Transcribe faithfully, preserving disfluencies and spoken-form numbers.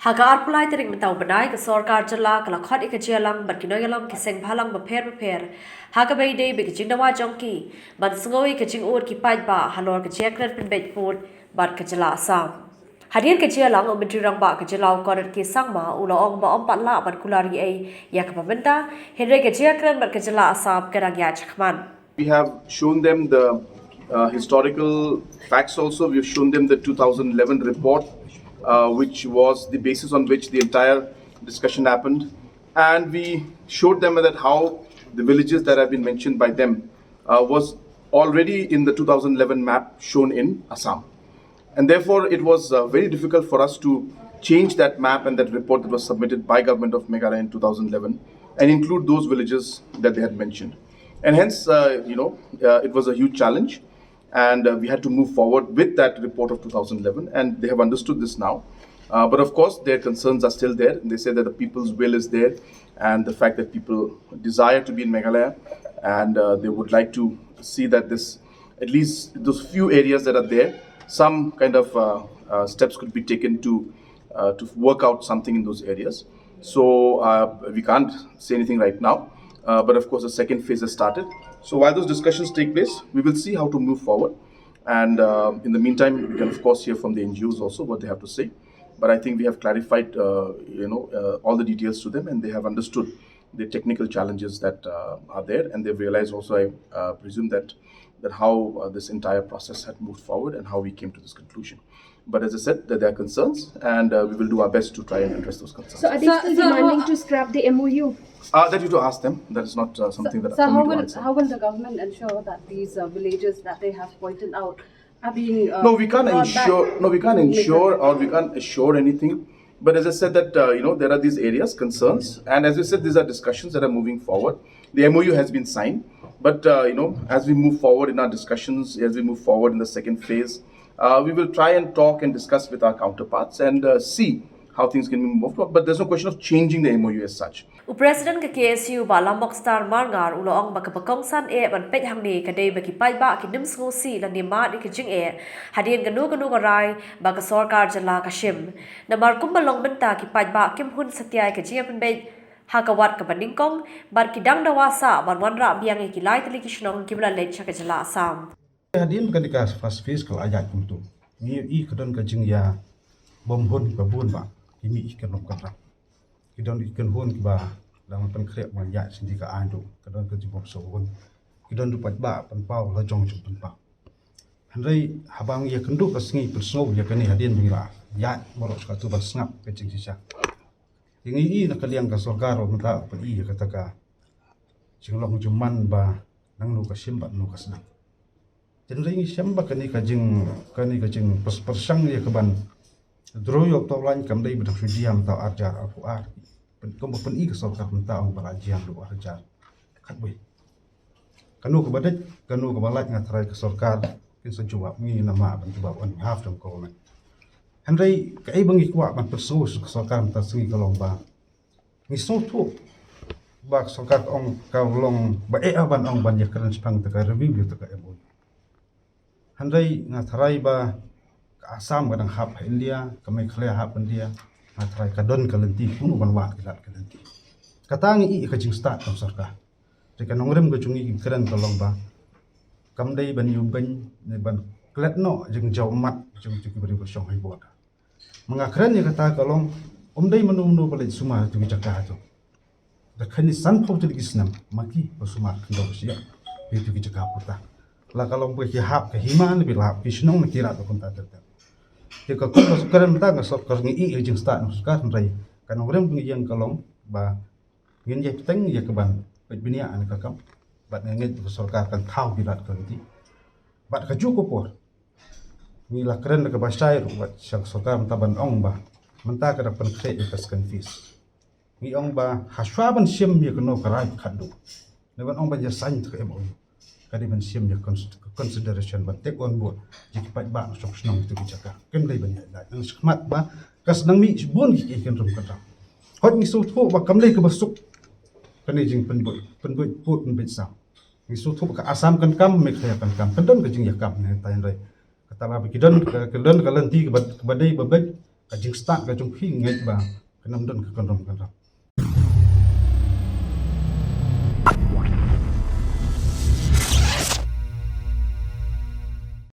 Ha ka arphew lai tarik mynta u bnai, ka sorkar jylla ka la khot ïa ka jingïalang bad ki nongïalam ki seng bhalang bapher bapher, ha kaba ïadei bad ka jingdawa jong ki ban sngew ïa ka jingud ki paidbah halor ka jingïakren pynbeit pud bad ka jylla Assam. Hadien ka jingïalang, u Myntri Rangbah ka jylla u Conrad K Sangma u la ong ba ym pat lah ban kular ei ei ïa kaba mynta, hynrei ka jingïakren bad ka jylla Assam ka dang ïaid shakhmat. We have shown them the uh, historical facts also. We've shown them the two thousand eleven report, uh, which was the basis on which the entire discussion happened. And we showed them that how the villages that have been mentioned by them uh, was already in the two thousand eleven map shown in Assam. And therefore, it was uh, very difficult for us to change that map and that report that was submitted by Government of Meghalaya in two thousand eleven and include those villages that they had mentioned. And hence, uh, you know, uh, it was a huge challenge, and uh, we had to move forward with that report of two thousand eleven, and they have understood this now. Uh, but of course, their concerns are still there. They say that the people's will is there, and the fact that people desire to be in Meghalaya, and uh, they would like to see that this, at least those few areas that are there, some kind of uh, uh, steps could be taken to uh, to work out something in those areas. So uh, we can't say anything right now. Uh, but of course, the second phase has started. So while those discussions take place, we will see how to move forward. And uh, in the meantime, we can of course hear from the N G Os also what they have to say. But I think we have clarified, uh, you know, uh, all the details to them, and they have understood the technical challenges that uh, are there, and they've realized also, I uh, presume, that that how uh, this entire process had moved forward and how we came to this conclusion. But as I said, that there are concerns, and uh, we will do our best to try and address those concerns. So are they still demanding to scrap the M O U? Uh, that you to ask them. That is not uh, something that So for me how to will answer. How will the government ensure that these uh, villages that they have pointed out are being uh, No, we can't brought back ensure. No, we can't to ensure, Meghalaya? Or we can't assure anything. But as I said, that uh, you know, there are these areas concerns, and as we said, these are discussions that are moving forward. The M O U has been signed, but uh, you know, as we move forward in our discussions, as we move forward in the second phase, uh, we will try and talk and discuss with our counterparts and uh, see how things can be moved forward. But there's no question of changing the M O U as such. U President ka K S U Bah Lambokstar Marngar u la ong ba kaba kongsan eh ban peit hangne ka dei ba ki paidbah kin ym sngewsih lane mad ïa ka jingeh hadien kano kano ka rai ba ka sorkar jylla ka shim. Namar kumba long mynta ki paidbah kim hun satia ïa ka jingïapynbeit ha ka wat kaba nyngkong bad ki dang dawa sah ban wanrah biang ïa ki lai tylli ki shnong kiba la leit sha ka jylla Assam. Hadien kane ka first phase ka la ïaid kumtu. Ngi ïohi ka don ka jingïabymhun ba bun ba ki mih ki kynrum kynrang. Ki don ki kynhun kiba dang pynkhreh ban ïaid sha ka aiñ ruh, ka don ka jingbymsngewhun. Ki don ruh paidbah pynpaw la jong jong pynpaw. Hynrei haba ngi ïakynduh ka sngi pynsngew ïa kane hadien ba ngi la ïaid baroh shi katta ban sngap ka jingshisha. Ngi ïohi na ka liang ka sorkar ba mynta u pyni ïa kata ka jinglong jingman ba nangno ka shim bad nangno ka sdang. Hynrei ngi shem ba kane ka jing kane ka jingpyrshang ïa ka ban withdraw ïa u tawlaiñ kam dei ba dang shu jia mynta u ar hajar arphew ar. Kumba pyni ka sorkar mynta ong ba la jia ruh u ar hajar khatwei. Kano kaba dei, kano kaba lait, nga tharai ka sorkar kin sa jubab ngi, namar ban jubab on behalf jong government. Hynrei kaei ba ngi kwah ban pynsngew sha ka sorkar mynta ka sngi ka long ba ngi sngewthuh ba ka sorkar ka ong, ka long ba eh ban ong ban ïakren shaphang kata ka review ïa kata ka M O U. Hynrei nga tharai ba ka Assam ka dang hap ha India, ka Meghalaya hap India, nga tharai ka don ka lynti kumno ban wad ki lad ka lynti. Kata ngi ïohi ka jingstad ka sorkar. Te ka nongrim ka jong ngi ki kren ka long ba kam dei ban ïubeiñ ne ban klet noh jingjaw mat jong ki briew ba shong ha border. Ma nga kren ïa kata ka long, ym dei mano mano ba leit sumar ïa ki jaka hato. Da kane sanphew tylli ki snem ma ki ba sumar khyndew shi ïa ki jaka puta. La ka long ba ki hap ka hima ne ba la hap ki shnong ne ki rat ba kumta ter ter. Ïa ka kum ka sorkar mynta, ka sorkar ngi ïohi ka jingstad ka sorkar, hynrei ka nongrim ka ngi ïeng ka long ba ngin ïai bteng ïa ka ban peit bniah ne ka kam. Bad nga ngeit ba ka sorkar kan thaw ki lad ka lynti. Bad kajuh ka por ngi la kren da kaba shai ruh bad sha ka sorkar mynta ban ong ba mynta ka dang pynkhreh ïa ka second phase. Ngi ong ba hashwa ban shim ïa kano ka rai khatduh ne ban ong ban ïasain ïa ka M O U, ka dei ban shim ïa ka cons- ka consideration ban take on board ïa ki paidbah na shong shnong ïa ki jaka. Kan dei ban ïaid lait, nang shakhmat ba ka sdang mih shibun ki kynrum kynram. Hooid, ngi sngewthuh ba kam dei kaba suk kane jingpynbuit pynbuit pud pynbuit sam. Ngi sngewthuh ba ka Assam kan kam, Meghalaya kan kam, kan don ka jingïakam ne, hynrei kata la ba ki don ka, ka don ka lynti kaba, kaba dei ba beit, ka jingstad ka jong phi ngeit ba kan ym don ka kynrum kynrap.